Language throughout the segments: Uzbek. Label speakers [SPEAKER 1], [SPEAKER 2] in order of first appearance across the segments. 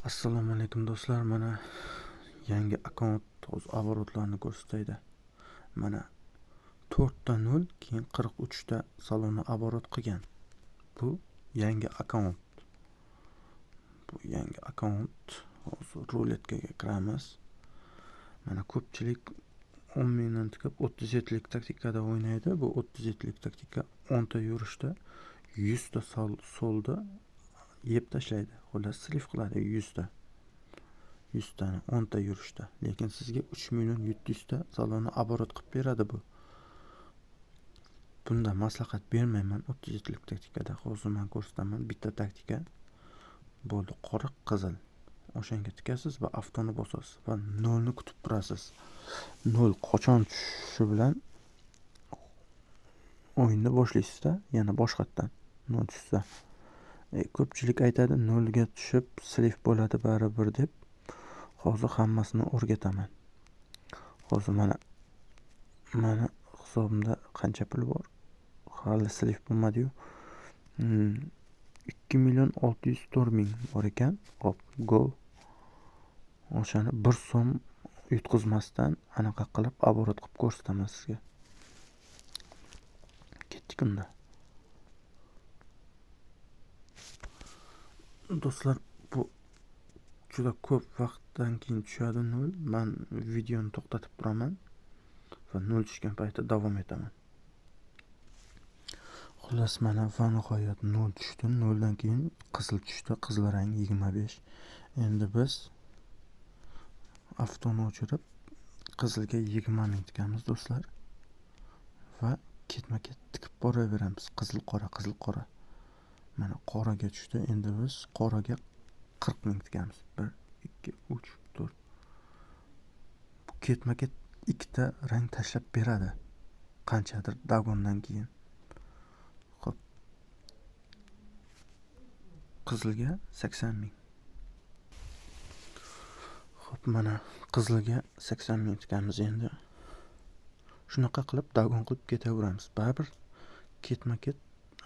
[SPEAKER 1] Assalomu alaykum do'stlar. Mana yangi akkaunt o'z оборотlarini ko'rsatadi. Mana 4.0 keyin 43 ta salonni оборот qilgan. Bu yangi akkaunt. Bu yangi akkaunt. Hozir ruletkaga kiramiz. Mana ko'pchilik 10 mingdan tikib 37 lik taktikada o'ynaydi. Bu 37 lik taktika 10 ta yurishda 100 ta solda yeb tashlaydi. Xullas slif qiladi 100 ta. 100 tani 10 ta yurishda. Lekin sizga 3 700 ta salonni оборот qilib beradi bu. Bunda maslahat bermayman 37 lik taktikada. Hozir men ko'rsataman bitta taktika. Bo'ldi, qora qizil. O'shanga tikasiz va avtoni bosasiz va nolni kutib turasiz. Nol qachon tushishi bilan o'yinni boshlaysizda, yana boshqatdan nol tushsa. Ko'pchilik aytadi nolga tushib slif bo'ladi baribir deb. Hozir hammasini o'rgataman. Hozir mana hisobimda qancha pul bor? Hali slif bo'lmadi-yu. 2 604 000 bor ekan. Hop, go. O'shani 1 so'm yutqizmasdan anaqa qilib оборот qilib ko'rsataman sizga. Ketdik unda. Do'stlar, bu juda ko'p vaqtdan keyin tushadi nol. Men videoni to'xtatib turaman va nol tushgan paytda davom etaman. Xullas, mana va nihoyat nol tushdi. Noldan keyin qizil tushdi, qizil rang 25. Endi biz avtoni o'chirib qizilga 20 ming tikamiz do'stlar va ketma-ket tikib boraveramiz. Qizil qora, qizil qora. Mana qoraga tushdi. Endi biz qoraga 40 ming tikamiz. 1 2 3 4. Bu ketma-ket ikkita rang tashlab beradi. Qanchadir dagondan keyin. Xo'p. Qizilga 80 ming. Xo'p, mana qizilga 80 ming tikamiz endi. Shunaqa qilib dagon qilib ketaveramiz. Baribir ketma-ket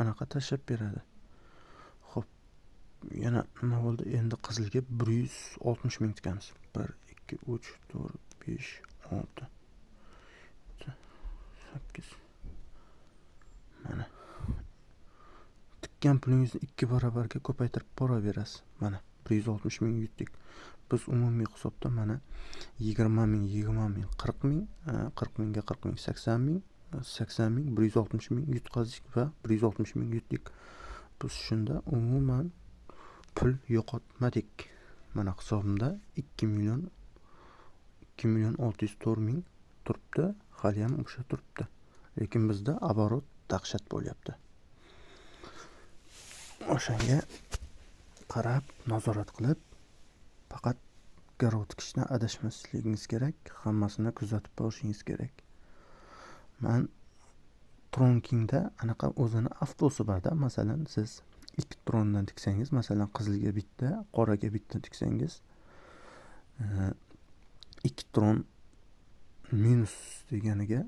[SPEAKER 1] anaqa tashlab beradi. Xo'p, yana nima bo'ldi? Endi qizilga 160 ming tikamiz. 1 2 3 4 5 6 7 8. Mana tikkan pulingizni 2 barobarga ko'paytirib boraverasiz. Mana 160 ming yutdik. Biz umumiy hisobda mana 20 ming, 20 ming, 40 ming, 40 mingga 40 ming, 80 ming, 80 ming, 160 ming yutqazdik va 160 ming yutdik. Biz shunda umuman pul yo'qotmadik. Mana hisobimda 2 604 000 turibdi, hali ham o'sha turibdi. Lekin bizda оборот dahshat bo'lyapti. O'shanga qarab, nazorat qilib, faqat garov tikishdan adashmasligingiz kerak, hammasini kuzatib borishingiz kerak. Men Tronkingda anaqa o'zini avtosi borda, masalan, siz 2 trondan tiksangiz, masalan, qizilga bitta, qoraga bitta tiksangiz, 2 tron minus deganiga,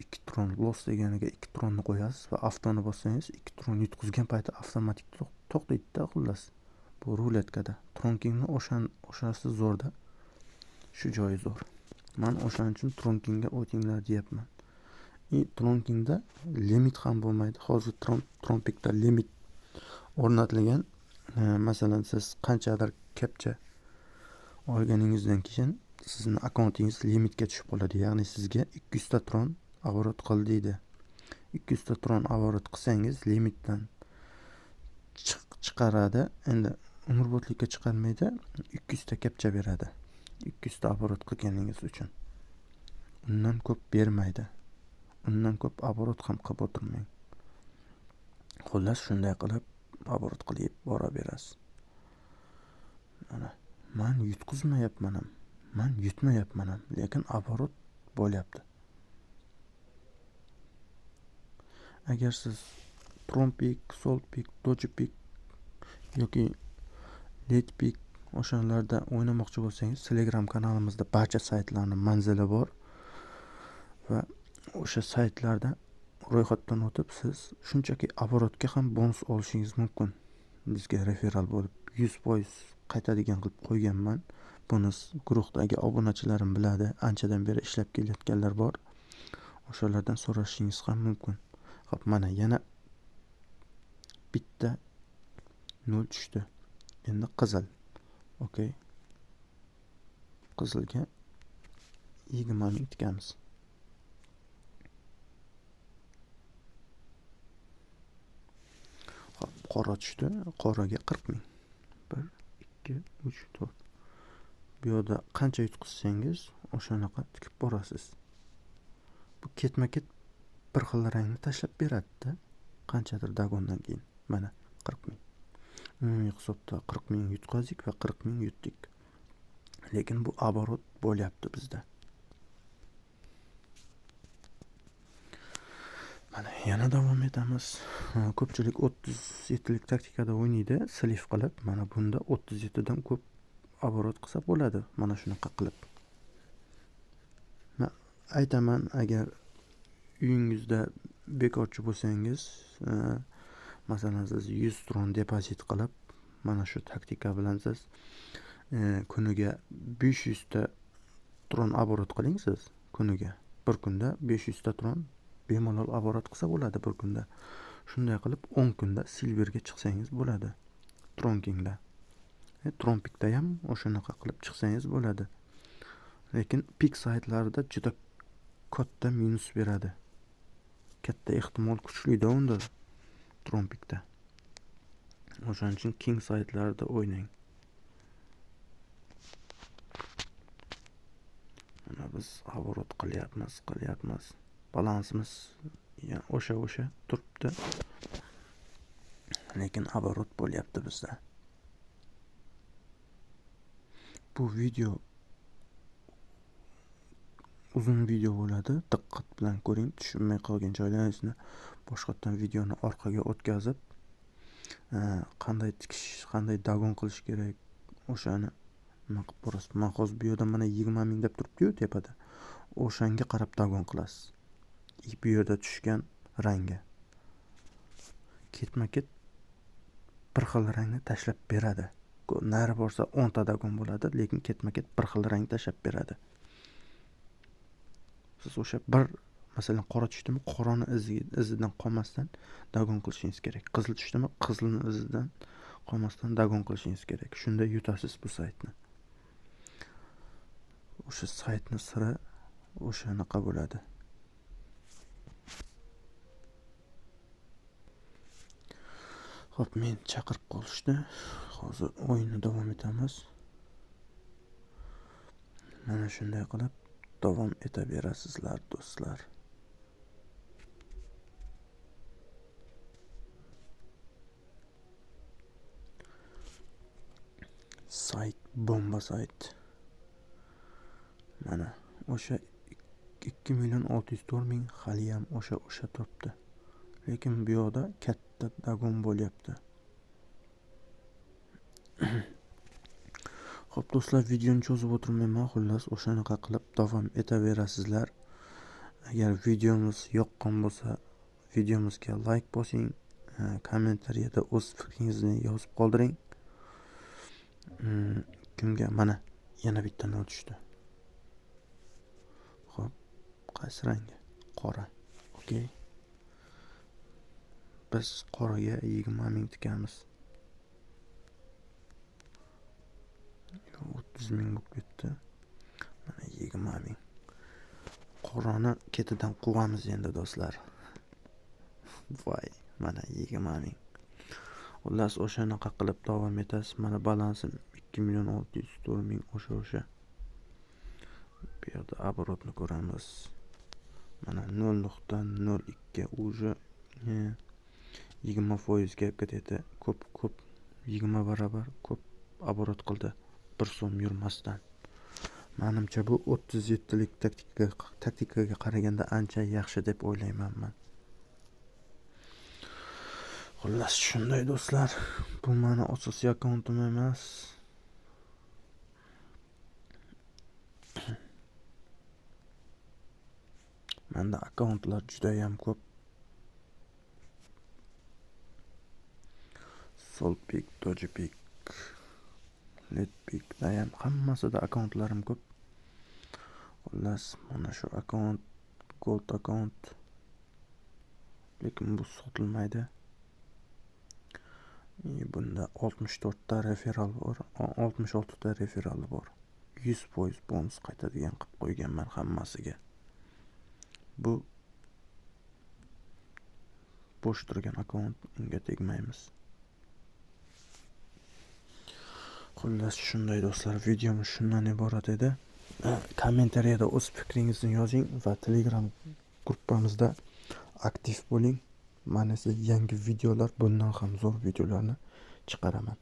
[SPEAKER 1] 2 tron loss deganiga 2 tronni qo'yasiz va avtoni bossangiz 2 tron yutqizgan payti avtomatik to'xtaydi-da, xullas. Bu ruletkada Tronkingni o'shasi zo'rda. Shu joyi zo'r. Men o'shaning uchun Tronkingga o'tinglar deyapman. Tronkingda limit ham bo'lmaydi. Hozir Trompikda limit o'rnatilgan. Masalan, siz qanchadir kapcha olganingizdan keyin sizni akkauntingiz limitga tushib qoladi. Ya'ni sizga 200 ta tron оборот qil deydi. 200 ta tron оборот qilsangiz limitdan chiqaradi. Endi umrbodlikka chiqarmaydi, 200 ta kapcha beradi. 200 ta оборот qilganingiz uchun. Undan ko'p bermaydi. Undan ko'p оборот ham qilib o'tirmang. Xullas, shunday qilib оборот qilib boraverasiz. Mana men yutqizmayapman ham, men yutmayapman ham, lekin оборот bo'lyapti. Agar siz Trompik, Solpik, Dojipik yoki Letpik o'shalarda o'ynamoqchi bo'lsangiz, Telegram kanalimizda barcha saytlarning manzili bor va o'sha saytlarda ro'yxatdan o'tib siz shunchaki оборотga ham bonus olishingiz mumkin. Bizga referal bo'lib 100% qaytadigan qilib qo'yganman. Buni guruhdagi obunachilarim biladi, anchadan beri ishlab kelayotganlar bor. O'shalardan so'rashingiz ham mumkin. Xo'p, mana yana bitta 0 tushdi. Endi qizil. Okay. Qizilga 20 ming tikamiz. Xo'p, qora tushdi. Qoraga 40 ming. 1 2 3 4. Bu yerda qancha yutqizsangiz, o'shanaqa tikib borasiz. Bu ketma-ket bir xil rangni tashlab beradi-da, qanchadir dagondan keyin. Mana 40 ming. Umumiy hisobda 40 ming yutqazdik va 40 ming yutdik. Lekin bu aborot bo'lyapti bizda. Mana yana davom etamiz. Ko'pchilik 37 lik taktikada o'ynaydi, slif qilib. Mana bunda 37 dan ko'p aborot qilsa bo'ladi, mana shunaqa qilib. Men aytaman, agar uyingizda bekorchi bo'lsangiz, masalan siz 100 tron depozit qilib, mana shu taktika bilan siz kuniga 500 ta tron aborot qiling siz kuniga. Bir kunda 500 ta tron bemalol aborot qilsa bo'ladi bir kunda. Shunday qilib 10 kunda silverga chiqsangiz bo'ladi. Tronkingda. Trompikda ham o'shanaqa qilib chiqsangiz bo'ladi. Lekin pik saytlarida juda katta minus beradi. Katta ehtimol kuchlida unda Trompikda. O'shaning uchun king saytlarida o'ynang. Mana biz aborot qilyapmiz. Balansimiz o'sha turibdi. Lekin aborot bo'lyapti bizda. Bu video uzun video bo'ladi. Diqqat bilan ko'ring, tushunmay qolgan joylaringizni boshqatdan videoni orqaga o'tkazib, qanday tikish, qanday dagon qilish kerak, o'shani nima qilib borasiz. Men hozir bu yerda mana 20 ming deb turibdi-yu tepada. O'shanga qarab dagon qilasiz. Bu yerda tushgan rangga. Ketma-ket bir xil rangni tashlab beradi. Nari borsa 10 ta dagon bo'ladi, lekin ketma-ket bir xil rang tashlab beradi. Siz o'sha bir, masalan, qora tushdimi, qorani izidan qolmasdan dagon qilishingiz kerak. Qizil tushdimi, qizilni izidan qolmasdan dagon qilishingiz kerak. Shunda yutasiz bu saytni. O'sha saytni siri o'shanaqa bo'ladi. Xo'p, men chaqirib qolishdi. Hozir o'yinni davom etamiz. Mana shunday qilib davom etaverasizlar do'stlar. Sayt bomba sayt. Mana o'sha 2 604 000 hali ham o'sha turibdi. Lekin bu yoqda katta dagon bo'lyapti. Xo'p do'stlar, videoni cho'zib o'tirmayman, xullas o'shanaqa qilib davom etaverasizlar. Agar videomiz yoqqan bo'lsa, videomizga like bosing, kommentariyada o'z fikringizni yozib qoldiring. Kimga mana yana bitta nol tushdi. Xo'p, qaysi rangga? Qora. Okay. Biz qoraga 20 ming tikamiz. 30 ming bo'lib ketdi. Mana 20 ming. Qorani ketidan quvamiz endi do'stlar. Voy, mana 20 ming. Xullas o'shanaqa qilib davom etasiz. Mana balansim 2 604 000 o'sha. Bu yerda aborotni ko'ramiz. Mana 0.02 уже 20% ga ketdi. Ko'p 20 barobar ko'p aborot qildi. Bir so'm yurmasdan. Menimcha bu 37 lik taktikaga qaraganda ancha yaxshi deb o'ylayman men. Xullas shunday do'stlar, bu meni asosiy akkauntim emas. Menda akkauntlar juda ham ko'p. Solpik, Dojipik, Netpeakda ham hammasida akkauntlarim ko'p. Xullas, mana shu akkaunt gold akkaunt. Lekin bu sotilmaydi. Bunda 64 ta referal bor, 66 ta referal bor. 100% bonus qaytadigan qilib qo'yganman hammasiga. Bu bo'sh turgan akkaunt, unga tegmaymiz. Xullas, shunday do'stlar, videomiz shundan iborat edi. Kommentariyada o'z fikringizni yozing va Telegram gruppamizda aktiv bo'ling. Men esa yangi videolar, bundan ham zo'r videolarni chiqaraman.